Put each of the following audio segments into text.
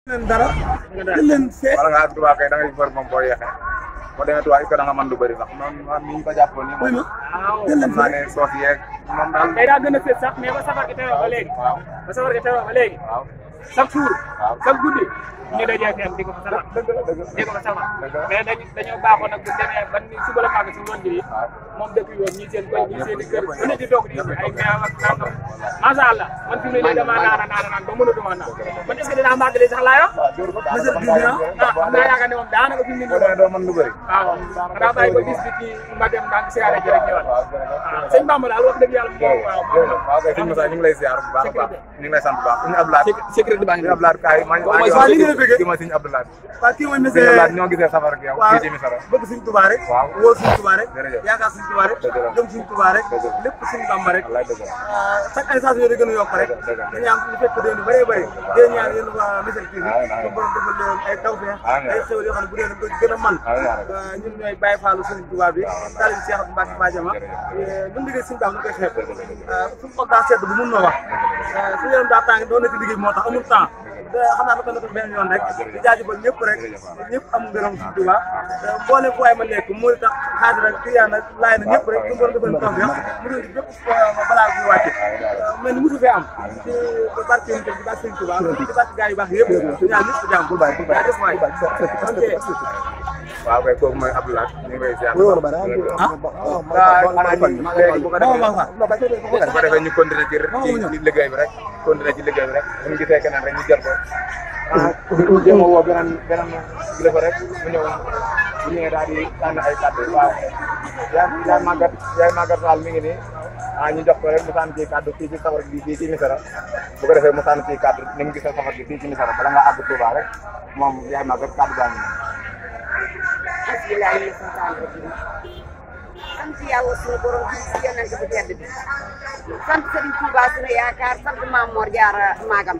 dara leen fee wala nga Touba kay da ngay for moom boo yeexee boo demee Touba est-ce que da nga mën lu bëri ndax noonu ni ñu ko jàppoon nii moom xam naa ne soos yeeg moom daal day daa gën a seet sax mais ba safar gi teewoo ba léegi ba safar gi teewoo ba léegi chaque jour chaque guddi ñu dajee fi am di ko fa safar di ko fa safar mais dañoo baaxoon nag bu demee ban ni suba la màgg si ngoon gi moom dëkk yoon ñii seen koñ ñii seen i kër bu ne di toog di ay meew ak nangam macha allah man fi mu ne nii damaa naan ba mënatuma naan man est-ce que dinaa màggalee sax laa yor monsieur Diouf xam naa yaakaar ne moom daanaka fi mu ne nii doo mën lu bëri waaw daa bàyyi ba bis bi kii ma dem ndànk siyaare ji rek ñëwaat waaw sëñ Bamba daal wax dëgg yàlla waaw kay sëñ Moussa ñu ngi lay ziar bu baax a baax ñu ngi lay sant bu baax suñu Abdoulaye sécurité baa ngi Abdoulaye kaay maa ngi di ma sëñ Abdoulaye waaw kii mooy sëñ Abdoulaye ñoo gisee safar ak yow fii ci Misara bëgg suñ Tuubaa rek wóor suñ Tuubaa rek yaakaar suñ Tuubaa rek gëm suñ Tuubaa rek lépp suñ Bamba rek chaque année saa su di gën a yokk rek di ñaan ñu fekk déen yu bëree bëri dee ñaan yéen waa Misara TV su borom defal leen ay tawfeex ay xéwal yoo xam ne bu dee ko gën a man ñun ñooy Baye Fallu suñ Tuubaa bi taalibi Cheikh Mbacke Fadiama buñ liggéey suñ baax ñu koy xeeb suñ xol daa sedd bu mun noo wax suñu yaram daa tàng doon na ci liggéey moo tax amul temps xam naa dafa nekk benn yoon rek di jaajëfal ñëpp rek ñëpp am ngërëm suñ Tuubaa boole fu waay ma nekk mu tax xaadir rek kiyaan nag laay na ñëpp rek suñu borom defal taw bi mu doon ci bépp balaa bu wàcce mel ni mosu fee am ci barke yi ci barke Sëñ Tuubaa ci barke gaa yu baax yëpp ñaan ñëpp jàmm bul bàyyi def waay waaw kay kooku mooy Abdoulaye ñu ngi lay ziar léegi bu ko defee ñu continuer ci liggéey bi rek continuer ci liggéey bi rek bu ñu gisee keneen rek ñu jël ko jéem a woo beneen kilifa rek mu ñëw bu ñëwee daal di sànni ay kàddu waaw yaay màggat Fall mi ngi nii ñu jox ko rek mu sànni ci kàddu fii ci safar gi fii ci Misara bu ko defee mu sànni ci kàddu ni mu gisee safar gi fii ci Misara bala nga àgg Touba rek moom yaay màggat kàddu baa ngi bismillahi sant yàlla suñu borom bi si yonent bu tedd bi sant Serigne Touba suñu yaakaar sant Maam Mor Jaara magam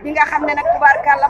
bi nga xam ne nag tubaarkàlla